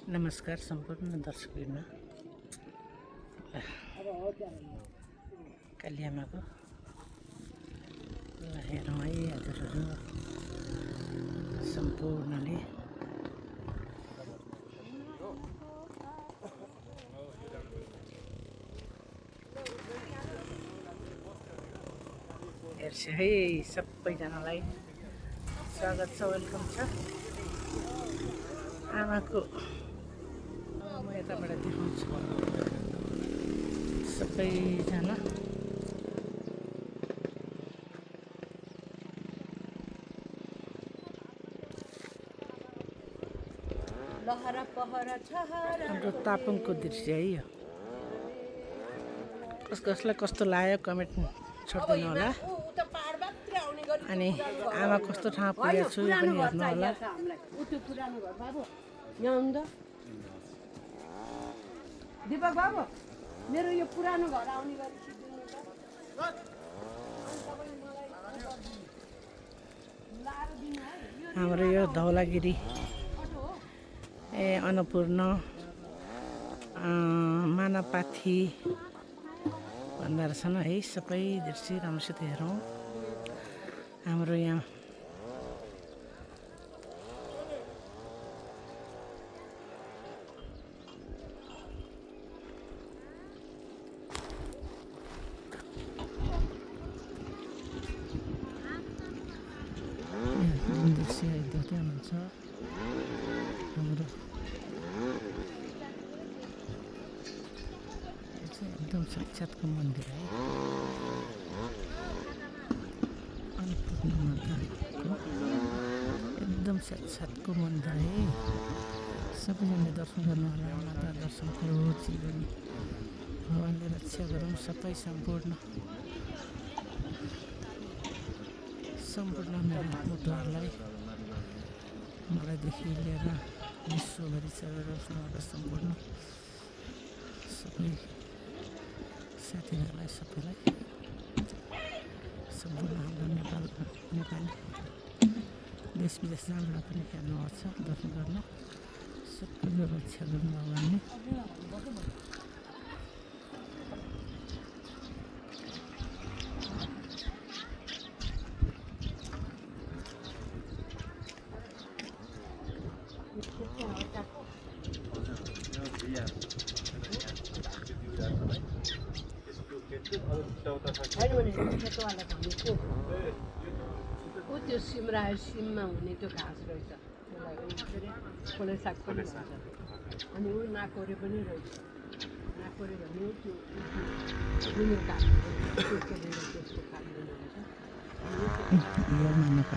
नमस्कार सम्पूर्ण दर्शकवृन्द। कालियामाको हेरौँ है हजुरहरू सम्पूर्णले। हेर्छु है सबैजनालाई स्वागत छ, वेलकम छ। आमाको म यताबाट देखाउँछु सबैजना। हाम्रो तापङको दृश्य है यो। कसलाई कस्तो लाग्यो कमेन्ट छोडिदिनु होला। अनि आमा कस्तो ठाउँ पुगेको छु यो पनि हेर्नु होला। दीपक बाबु, मेरो यो पुरानो घर आउने गरी हाम्रो यो धौलागिरी अन्नपूर्ण मानापाथी भन्दा रहेछन् है। सबै दृश्य राम्रोसित हेरौँ। हाम्रो यहाँ दृश्य एकदम राम्रो छ। हाम्रो एकदम साक्षात्को मन्दिर है। अन्नपूर्ण माताको एकदम साक्षात्को मन्दिर है। सबैजनाले दर्शन गर्नु होला। माता दर्शन गरौँ, जीवन भगवान्ले रक्षा गरौँ। सबै सम्पूर्ण मेरो मुटुहरूलाई मलाईदेखि लिएर विश्वभरि सर्वरक्षणबाट सम्पूर्ण सबै साथीहरूलाई सबैलाई सम्पूर्ण हाम्रो नेपाली देश विदेश जहाँबाट पनि हेर्नुहुन्छ दर्शन गर्न सबैको रक्षा गर्नु भगवान्ले। त्यो सिममा हुने त्यो घाँस रहेछ, त्यसलाई साग पनि भन्छ। अनि ऊ नाकोरे पनि रहेछ। नाकोरे भन्ने त्यो त्यसको खानु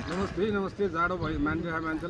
नमस्ते नमस्ते। जाडो भयो, मान्छे